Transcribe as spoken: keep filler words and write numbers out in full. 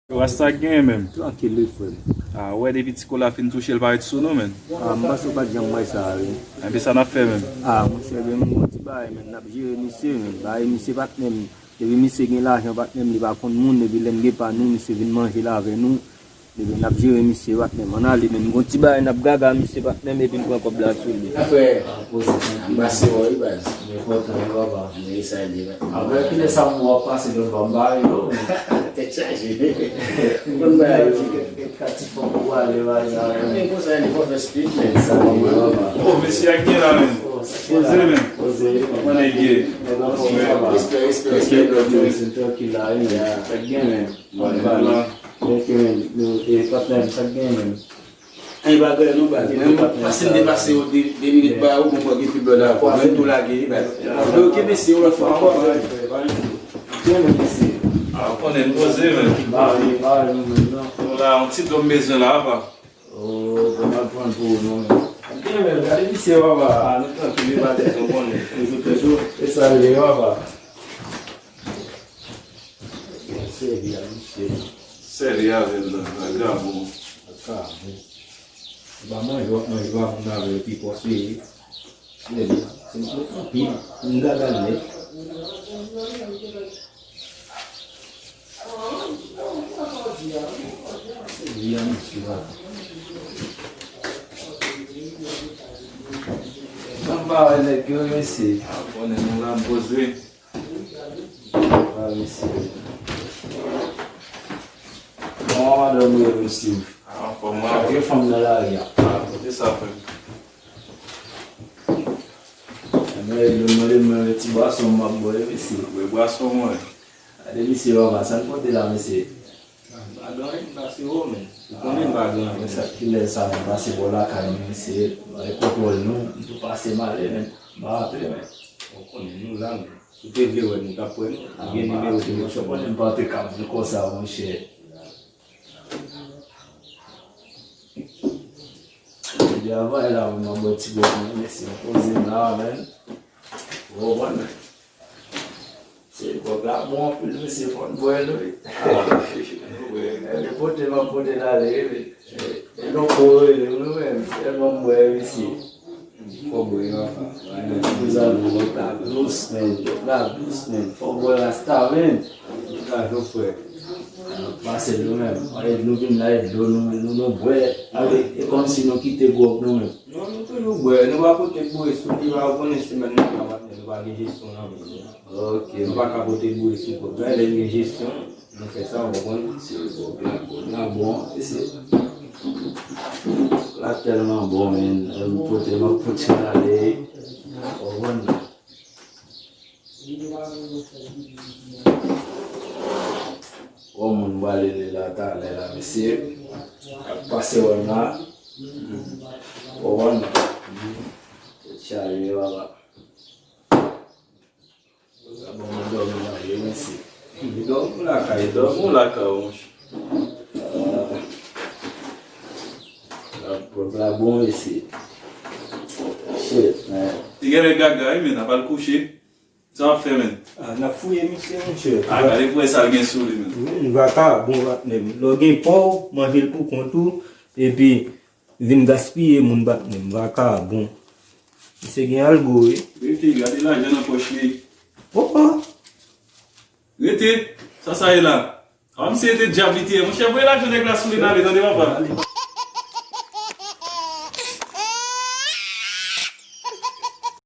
Rasta k genyen menm. Trankil wi frè m. Ah, wè depi ti kola fin touche l parèt sou nou menm. Ah, m panse w pa t janm wè sa wi. Enben sa n ap fè menm. Ah, monchè, men m gon ti bagay menm, n ap jere misye menm. Bagay misye patnè m. Depi misye gen lajan patnè m, li pa konn moun, depi lè n gen pa nou, misye vin manje l avè nou. Depi n ap jere misye patnè m. Ann ale menm, gon ti bagay n ap gaga misye patnè m, epi n pran kòb la sou li. Frè, poze, m pase wè wi baz. Mwen kontan wi papa. Mwen salye. Apre kilè sa m wè w ap pase lòt bò m pa wè w. Tèt chaje. Ou konn bagay yo. Kat ti fòk ou ale bagay sa. Men konsa li fò fè speed men. Sa li papa. Oh, mesye ak gen la menm. Poze menm. Poze. Kòman nèg ye? Respè, respè, respè. Tranquille la, wi. Sa k gen menm. Bon, bon. Patnè m, sa k gen menm. Ay, bagay non, baz. Mwen, paske m te pase yo de, de minit ba ou, mwen gen pi bò la. Mwen tou lage, baz. Yo, ok, mesye, yon lòt fwa ankò. Gen menm, mesye. Ah, ou konnen m poze, men. Ba, ba, non, non, non. Nou la, yon ti dlo m bezwen la, apa. Oh, bon, m al pran pou ou, non, men. Gen menm, gade misye, papa. Ah, nou trankil, li pa tèt, ou konnen. Toujou, toujou. E sa, li, papa. Sèvi a misye. Sèvi avè l nan, nan gran bon. Ak ka bon. Ou pa manje, w ap manje pa moun avè l pi pwòs li ye. Sèvi a. Se m tou anpil. M gaga l nèt. Sèvi a misye la. Nan pa wè nèg yo, mesye. Ah, konnen nou la m poze. Ah, mesye. Kòman madanm ou ye, mesye? Ah, anfòm, wi. Chak fanm nan lari a. Ah, kote sa, frè m? Mwen, yo mande mwen yon ti bwason m ap bwè, mesye. Bwè bwason, mwen. Gade, mesye, papa, sa n pote la, mesye. M pa gen anyen, m pase wo, men. Ou konnen m pa gen anyen. Men sa, kilè sa, m pase bò lakay nou, mesye. Bay kontwòl nou, m tou pase m ale, men. M pa aple, men. Ou konnen nou la, men. Si w te vle wè nou, w t ap wè nou. Ou gen nimewo telefòn. Ou konnen m pa te ka vin konsa, monchè. Depi avan la, mwen, mwen bwè ti gwòg mwen, mesye, m poze m la, men. Ou konprann? Se gwòg la bon anpil, mesye, fò n bwè l, wi. Ah, nou bwè. E, pote m ap pote l ale, wi. E, e lòk ou rele m, wi, men. Tèlman m bwè, mesye. Fò bwè, papa. Mezanmi, gwòg la dous, men. Gwòg la dous, men. Fò bwè rasta, men. Gwòg la dous, frè. Pase nou menm. Ay, nou vin la, e dlo nou, nou, nou bwè. Ale, e kòmsi nou kite gwòg nou menm. Non, nou toujou bwè. Nou pa pote boure sou li, pa ou konnen semèn nan, nou pa, nou pa gen jesyon nan men nou. Ok. Nou pa ka pote boure sou kòb. Lè n gen jesyon, nou fè sa, ou konprann? Se gwòg la, gwòg la bon, e se. La tèlman bon, men. Lè m pote, m ap pote l ale. Ou konprann? Gwo moun pral rele la talè la, mesye. Ap pase wè m la. Ou konprann? Tèt chaje, papa. Sa bon, mwen dòmi la, ye, mesye. Li dòmi lakay, dòmi lakay, monchè. Ah. La, pwòp la bon, mesye. Shit, man. Ti gen lè gaga, wi, men n ap al kouche. Sa w ap fè, menn? Ah, n ap fouye misye, monchè. Ah, gade pou wè sa l gen sou li, menn. Wi, men vakabon, patnè m. Lè w gen pa w, manje l pou kont ou, epi vin gaspiye moun, patnè m. Vakabon. Misye gen algo, wi. Rete, gade lajan nan pòch li. Oh, oh. Rete, sa sa ye la? Ah, misye te dyab li te ye. Monchè, voye lajan nèg la sou li n ale, tande, papa.